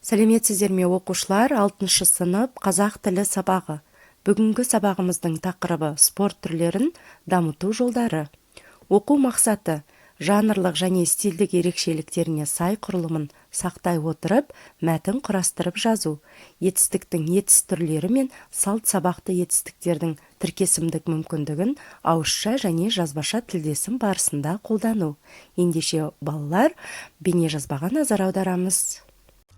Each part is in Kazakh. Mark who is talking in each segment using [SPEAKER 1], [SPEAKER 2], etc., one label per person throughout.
[SPEAKER 1] Сәлеметсіздер ме, оқушылар! Алтыншы сынып, қазақ тілі сабағы. Бүгінгі сабағымыздың тақырыбы: спорт түрлерін дамыту жолдары. Оқу мақсаты: жанрлық және стильдік ерекшеліктеріне сай құрылымын сақтай отырып, мәтін құрастырып жазу, етістіктің етіс түрлері мен салт сабақты етістіктердің тіркесімдік мүмкіндігін ауызша және жазбаша тілдесім барысында қолдану. Ендеше, балалар, бейнежазбаға назар аударамыз.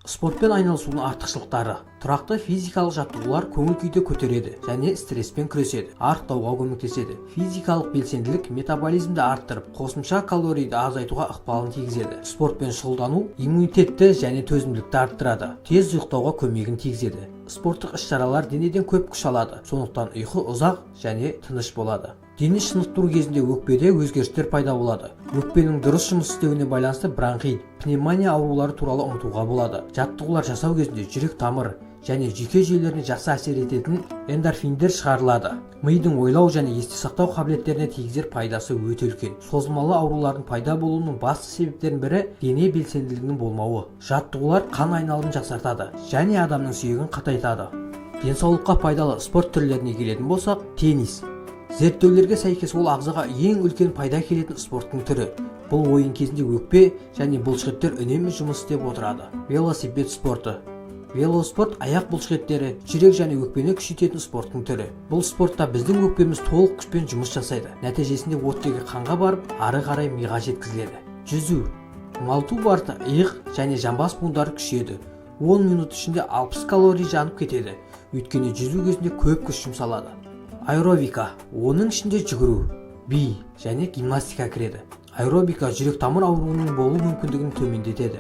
[SPEAKER 2] Спортпен айналысудың артықшылықтары: тұрақты физикалық жаттығулар көңіл күйді көтереді және стресспен күреседі, арықтауға көмектеседі. Физикалық белсенділік метаболизмді арттырып, қосымша калорийді азайтуға ықпалын тигізеді. Спортпен шұғылдану иммунитетті және төзімділікті арттырады, тез ұйықтауға көмегін тигізеді. Спорттық іс-шаралар денеден көп күш алады, сондықтан ұйқы ұзақ және тыныш болады. Дене шынықтыру кезінде өкпеде өзгерістер пайда болады. Өкпенің дұрыс жұмыс істеуіне байланысты бронхит, пневмония аурулары туралы ұмытуға болады. Жаттығулар жасау кезінде жүрек тамыр және жүйке жүйелеріне жақсы әсер ететін эндорфиндер шығарылады. Мидың ойлау және есте сақтау қабілеттеріне тигізер пайдасы өте үлкен. Созылмалы аурулардың пайда болуының басты себептерінің бірі – дене белсенділігінің болмауы. Жаттығулар қан айналымын жақсартады және адамның сүйегін қатайтады. Денсаулыққа пайдалы спорт түрлеріне келетін болсақ, теннис. Зерттеулерге сәйкес, ол ағзаға ең үлкен пайда әкелетін спорттың түрі. Бұл ойын кезінде өкпе және бұлшықеттер үнемі жұмыс істеп отырады. Велосипед спорты. Велоспорт – аяқ бұлшықеттері, жүрек және өкпені күшейтетін спорттың түрі. Бұл спортта біздің өкпеміз толық күшпен жұмыс жасайды. Нәтижесінде оттегі қанға барып, ары қарай миға жеткізіледі. Жүзу. Оңалту барысында иық және жамбас буындары күшейеді. 10 минут ішінде 60 калорий жанып кетеді, өйткені жүзу кезінде көп күш жұмсалады. Аэробика. Оның ішінде жүгіру, би және гимнастика кіреді. Аэробика жүрек тамыр ауруының болу мүмкіндігін төмендетеді.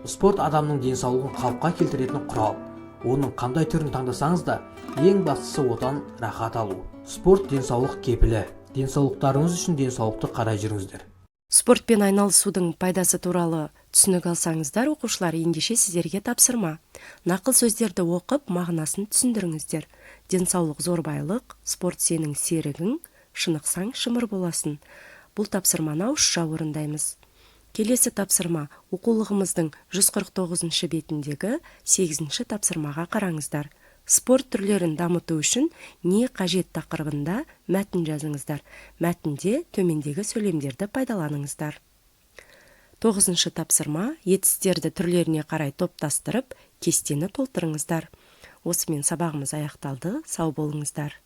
[SPEAKER 2] Спорт – адамның денсаулығын қалыпқа келтіретін құрал. Оның қандай түрін таңдасаңыз да, ең бастысы одан рахат алу. Спорт – денсаулық кепілі. Денсаулықтарыңыз үшін денсаулықты қарай жүріңіздер.
[SPEAKER 1] Спортпен айналысудың пайдасы туралы түсінік алсаңыздар, оқушылар, ендеше сіздерге тапсырма: нақыл сөздерді оқып, мағынасын түсіндіріңіздер. Денсаулық – зор байлық, спорт – сенің серігің, шынықсаң, шымыр боласың. Бұл тапсырманы ауызша орындаймыз. Келесі тапсырма: оқулығымыздың 149 бетіндегі 8 тапсырмаға қараңыздар. Спорт түрлерін дамыту үшін не қажет тақырыбында мәтін жазыңыздар. Мәтінде төмендегі сөйлемдерді пайдаланыңыздар. Тоғызыншы тапсырма: етістерді түрлеріне қарай топтастырып, кестені толтырыңыздар. Осымен сабағымыз аяқталды. Сау болыңыздар.